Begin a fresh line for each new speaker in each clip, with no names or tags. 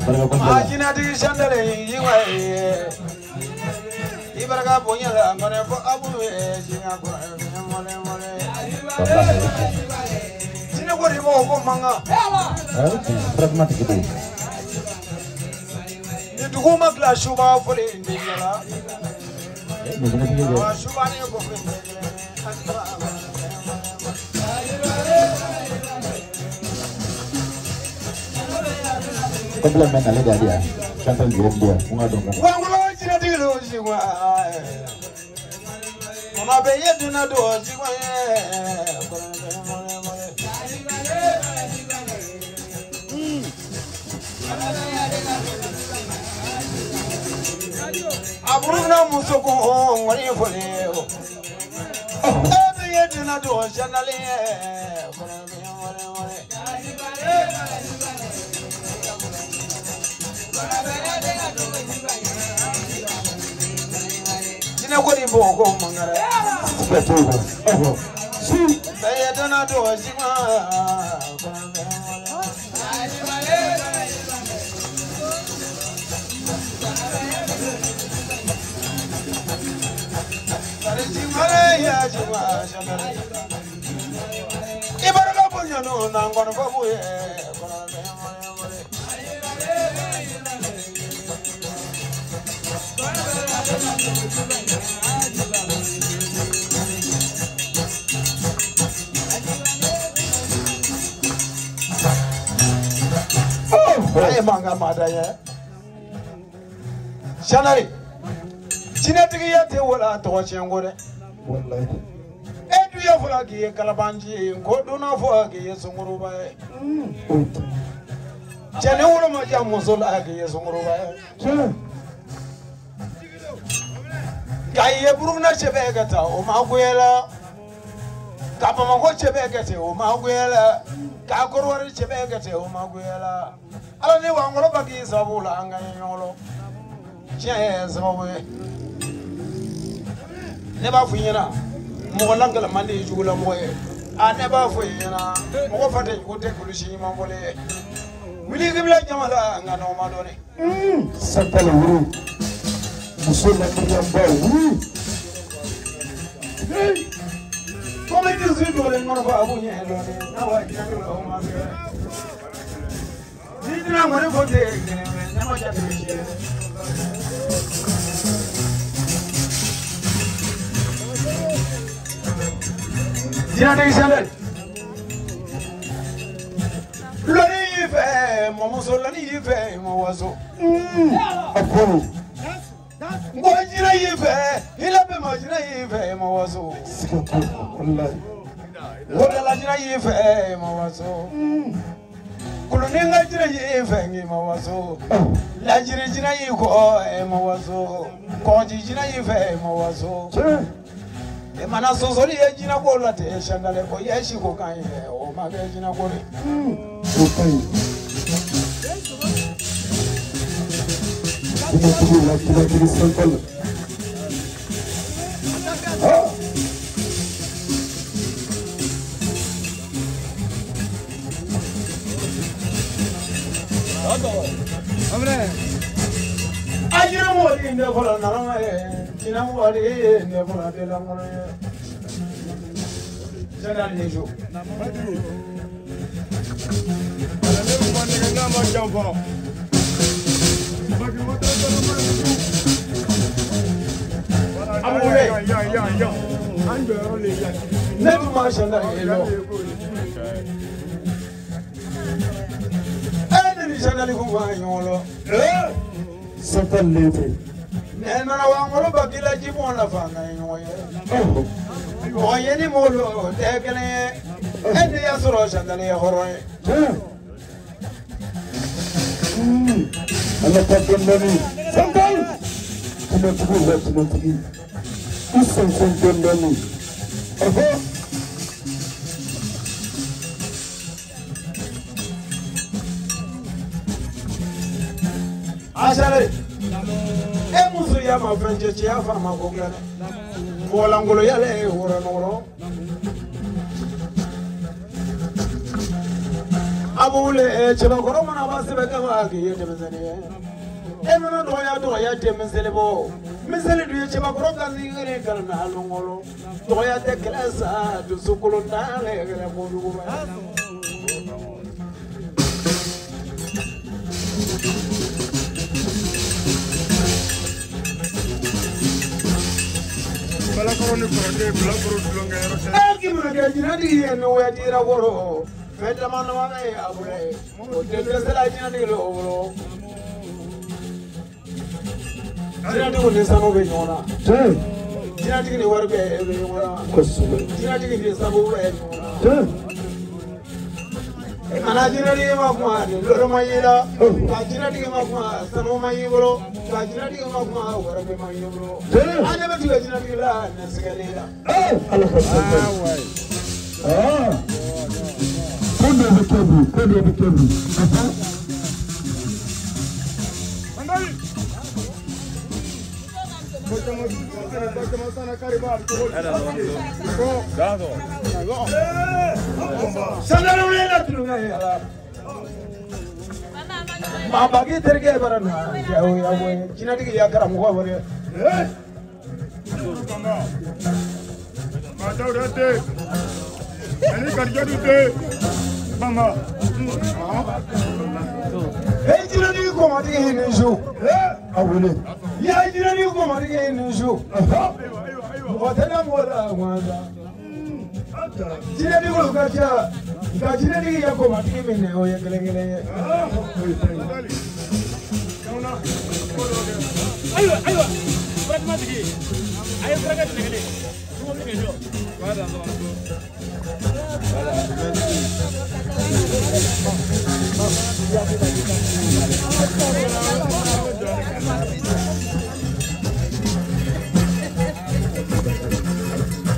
A jinɛtigi sandale yiwa ye. I baraka bonya la ngone fo abu ye jinɛ ko mole mole. Jinɛ ko ribo ko manga.
Pragmatique de.
Ni dugu ma tila suba foli ndi la. Suba ni ko fe.
Complement ale de dia. Chantal Guillaume dia. Munga donga.
Wangulo jinɛtigi lo jigwa. Mama be ye duna do jigwa ye. Aburuna muso ko ngoni fole. E be ye duna do janale ye. Jinɛ ko ni bo ko mangara. Be ye duna do jigwa. Ibaraka bonya no na ngono babu ye. Aye manga mada ye. Chanari. Jinɛtigi ya tɛ wala tɔgɔ tiɲɛ ko dɛ.
Wallahi.
E dun ya fɔra k'i ye kalabanci ye, ko donna fɔ k'i ye sunkuruba ye. Cɛ ni wolo ma diya muso la k'i ye sunkuruba ye. Nka i ye Burukina cɛ ka taa o ma goya la. Ka Bamakɔ cɛ kɛ ten o ma goya la. Ka Kɔdiwari cɛ kɛ ten o ma goya la. Ala ni Wangolo ba k'i sababu la an ka ɲɔgɔn lɔ. Tiɲɛ ye sababu ye. Ne b'a fɔ i ɲɛna mɔgɔ lankala man di jugulamɔgɔ ye. A ne b'a fɔ i ɲɛna mɔgɔ fa tɛ jugu tɛ kulusi ɲuman bɔlen ye. Wuli k'i bila jama la nka n'o ma dɔɔnin.
Santale wuri. Muso lamiriyanba wuri.
Kɔmi dusu dɔɔnin kɔnɔ fɔ a b'u ɲɛ dɔɔnin. N'a wa diɲɛ kɛ o ma se. Ni tɛna ŋɔni fɔ ten ne ma jate si ye. Jinɛtigi sandali. Lɔnni y'i fɛ mɔmuso lɔnni y'i fɛ ma waso.
A kɔrɔ.
N ko jinɛ y'i fɛ i labɛn ma jinɛ y'i fɛ ma waso.
Siga t'o la wallahi.
Wodala jinɛ y'i fɛ ma waso. Kulunin ka jinɛ y'i fɛ n'i ma waso. Lajiri jinɛ y'i kɔ ma waso. Kɔgɔji jinɛ y'i fɛ ma waso. E mana sɔsɔli ye jinɛ ko la ten sandale ko ye si ko kan ye o ma kɛ jinɛ ko de.
O ka ɲi. Jinɛtigi la jinɛtigi Santale.
A jinɛ mɔgɔ de fɔlɔ nana ye. Jinɛ mɔgɔ de fɔlɔ de lankolon ye. Sandale ni su. Ne tun ma sandale ye lɔ. E ne ni sandale kun ma ɲɔgɔn lɔ.
Santale lete.
Ne nana Wangolo ba k'i la ji bɔn la fan ka ɲɔgɔn ye. Mɔgɔ ye ni mɔgɔ lɔ o tɛ kelen ye. E de y'a sɔrɔ sandale ye hɔrɔn ye.
An ka taa dɔɔnin dɔɔnin. Santale. Jinɛtigi la jinɛtigi. I sɔnsɔn dɔɔnin dɔɔnin.
Asale. E muso ya ma fɛn cɛ cɛya fana ma ko dilan dɛ. Mɔgɔ lankolonya la ye wɔrɔ nɔgɔrɔ. A b'o wele cɛbakɔrɔ mana ba sɛbɛn kama k'i ye denmisɛnnin ye. E mana dɔgɔya dɔgɔya tɛ miseli bɔ. Miseli dun ye cɛbakɔrɔ ka sigi kana na lɔngɔlɔ. Dɔgɔya tɛ kɛlɛ sa dusukolo n'a yɛrɛ kɛlɛ kojugu.
Balakɔrɔ ni kɔrɔkɛ bilakoro tulonkɛ yɔrɔ tɛ.
E k'i mana kɛ jinɛtigi ye ni wɛ dira kɔrɔ. Fɛn dama dama bɛ a bolo ye. O tɛ dɛsɛla jinɛtigi la o bolo. Jinɛtigiw ni sanu bɛ ɲɔgɔn na. Jinɛtigi ni wari bɛ ɲɔgɔn na.
Kosɛbɛ.
Jinɛtigi ni sabu bɛ ɲɔgɔn na. Kana jinɛtigi ma kuma ni lɔrɔ ma y'i la. Ka jinɛtigi ma kuma sanu ma y'i bolo. Ka jinɛtigi ma kuma wari bɛ ma y'i bolo. An ɲɛ bɛ tigɛ jinɛtigi la ni sigɛli la.
Ala ka sɛbɛn. Ko dɔ bɛ kɛ bi, ko dɔ bɛ kɛ bi.
Maa k'i terikɛ bara na jinɛtigi y'a karamɔgɔ wɛrɛ.
Maa dawuda tɛ ani garijɛdu tɛ bamba.
E jinɛtigi kɔmatigi ye nin su.
A wele.
Ya jinɛtigi kɔmatigi ye nin su. Mɔgɔ tɛ da mɔgɔ la gansan. Jinɛtigiw ka ca. Nka jinɛtigi ye kɔmatigi min o ye kelen kelen ye.
Ayiwa ayiwa furakɛma tigi a ye furakɛ tile kelen dumuni kɛ jɔ.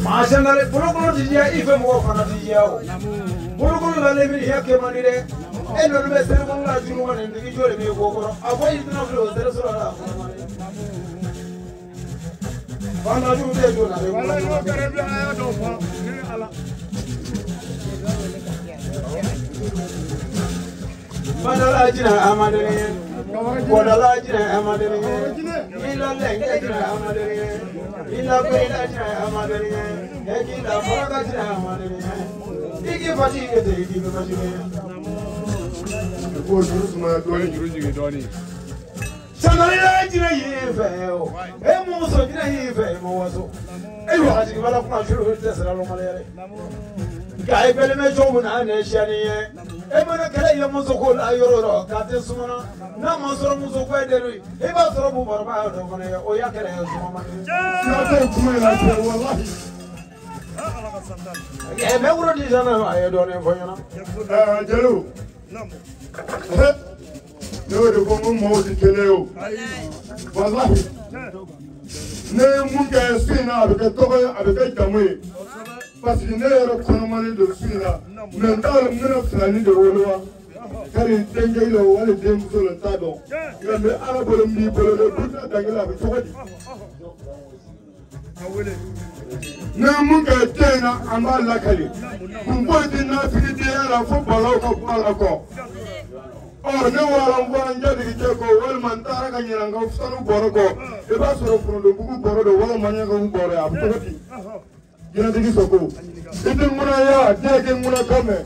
Maa sɛnɛgali bolokolo ti diya i fɛ mɔgɔ fana ti diya o. Bolokolo la lemini ya kɛ man di dɛ. E n'olu bɛ seli kɔnɔ la juru ma nin tigi jɔ de b'i kɔ kɔrɔ. A ko i tɛna filɛ o seli sɔrɔ la. Fana jugu tɛ jɔ la dɛ.
Wala n'o kɛra bi a y'a dɔn fɔ ne ni Ala.
Fana jinɛ amaden ye. Kɔdala jinɛ amaden ye. Ila lɛnkɛ jinɛ amaden ye. Ila koyila jinɛ amaden ye. Ekila fɔlɔ jinɛ amaden ye. Iki fati kete iki bɛ fati ye.
I k'o juru sumaya dɔɔni juru jigin dɔɔni.
Sanarila jinɛ y'i fɛ o. E muso jinɛ y'i fɛ i ma waso. E wagati bala kuma juru tɛ sira lɔn yɛrɛ. Nka i bɛlen bɛ cogo min na ne siyani ye. E mana kɛlɛ ye muso ko la yɔrɔ o yɔrɔ k'a tɛ sumana. N'a ma sɔrɔ muso ko ye de i b'a sɔrɔ bukɔrɔba dɔ fana ye o y'a kɛlɛ ye suma man di.
Siga t'o kuma in na cɛ walahi.
Ɛ mɛ wuro di sanna a ye dɔɔnin fɔ n ɲɛna.
Jeliw. Ne y'o de fɔ n ko mɔgɔw tɛ kelen ye o. Walahi. Ne ye mun kɛ su in na a bɛ kɛ tɔgɔ ye a bɛ kɛ jamu ye. Parce que ne yɛrɛ kɔnɔmalen don su in na mɛ n t'a dɔn n bɛna filani de wolo wa. Kari denkɛ la wali denmuso la n t'a dɔn. Nka n bɛ Ala bolo n b'i bolo dɛ du tɛna dan kelen a bɛ cogo di. Ne ye mun kɛ den in na an b'a lakali. Kun foyi tɛ nafigidenya la fo balaw ka bɔ a la kɔ. Ɔ ne wɔɔrɔ n bɔra n jatigicɛ kɔ walima n taara ka ɲinɛ n ka sanu bɔrɔ kɔ i b'a sɔrɔ forontobugu bɔrɔ don walima ɲɛgɛn bɔrɔ ye a bɛ cogo di. Jinɛtigi Soko i tɛ ŋuna ye a den kɛ ŋuna kan mɛn.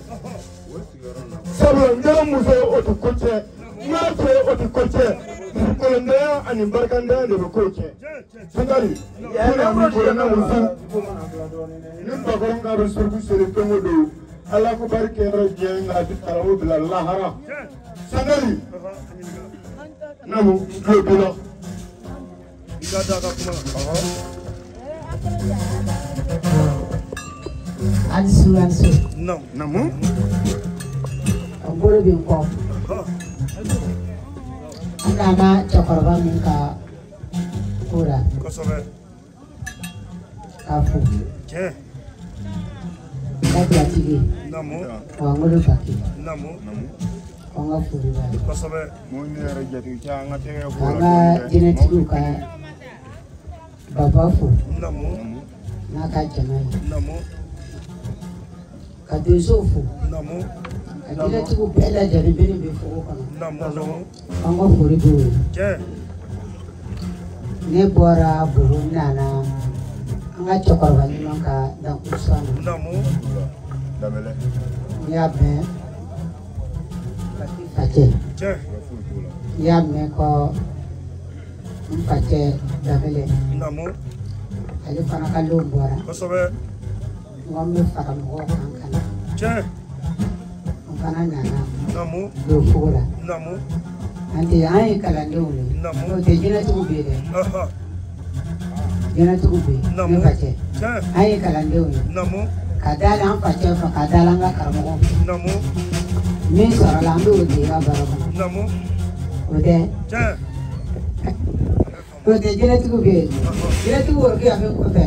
Sabula n kɛra muso ye o tɛ ko tiɲɛ n kɛra cɛ ye o tɛ ko tiɲɛ dusukolontanya ani barikantanya de bɛ kow tiɲɛ. Sangari ko na min bolo na muso ni bakɔrɔn k'a bɛ suruku seri don o don Ala ko bari kɛyɔrɔ diɲɛ nka a bɛ tarawo bila lahara. Sangari naamu n tulo b'i la. I ka da ka kuma.
Alisu alisu.
Naamu.
A bolo bɛ n kɔ. An nana cɛkɔrɔba min ka ko la.
Kosɛbɛ.
K'a fo.
Tiɲɛ.
Dabilatigi.
Naamu.
Wa n wolo Bake.
Naamu.
An ka foli b'a ye.
Kosɛbɛ.
An ka jinɛtigiw ka baba fo.
Naamu.
N'a ka jama ye.
Naamu.
Ka donsow fo.
Naamu.
Ka jinɛtigiw bɛɛ lajɛlen bɛ nin bɛ fogo kɔnɔ. An ka foli b'u ye. Ne bɔra Bolo nana an ka cɛkɔrɔba ɲuman ka dankurusan na. N'i y'a mɛn facɛ, n'i y'a mɛn ko n facɛ Danbɛlɛ, ale fana ka lon bɔra. N ko n bɛ fara mɔgɔw kan ka na. N fana nana don fogo la. An tɛ an ye kalandenw de ye. N'o tɛ jinɛtigiw bɛ yen dɛ. Jinɛtigiw bɛ yen ne facɛ. An ye kalandenw ye. Ka da la an facɛ fɛ ka da la an ka karamɔgɔw fɛ. Min sɔrɔla an bɛ o de ye ka baro kɔnɔ. O tɛ. O tɛ jinɛtigiw bɛ yen. Jinɛtigiw worokiya bɛ kɔfɛ.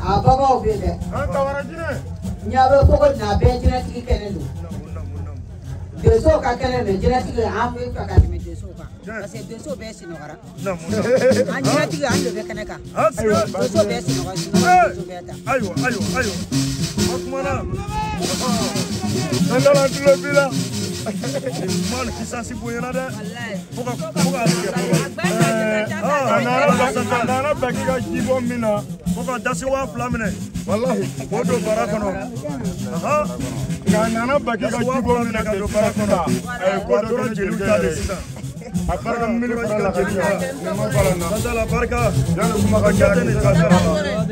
A babaw bɛ yen dɛ. Ɲa bɛ fogo nin na a bɛɛ jinɛtigi kɛnɛ don. Donsow ka kɛnɛ don jinɛtigi an bɛ fɛ ka tɛmɛ donsow kan parce que donsow bɛɛ sunɔgɔra. An jinɛtigi an de bɛ kɛnɛ kan. Donsow bɛɛ sunɔgɔ sunɔgɔ donso bɛɛ ta.
Ayiwa ayiwa ayiwa. O kumana. An dala tulo b'i la. Kuma ni kisansi bonyana dɛ. Fo ka tigɛ fɔlɔ. A nana baki ka jibɔ min na. Fo ka dasi 2000 minɛ. Walahi. K'o don bara kɔnɔ. Nka a nana baki ka jibɔ min na ka don bara kɔnɔ. A ye ko dɔ kɛ jeliw ta de sisan. A barika mili fara la ka di yan. Santala barika. Yanni kuma ka ca ni santala.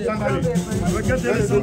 Santali. A bɛ kɛ ten de sisan.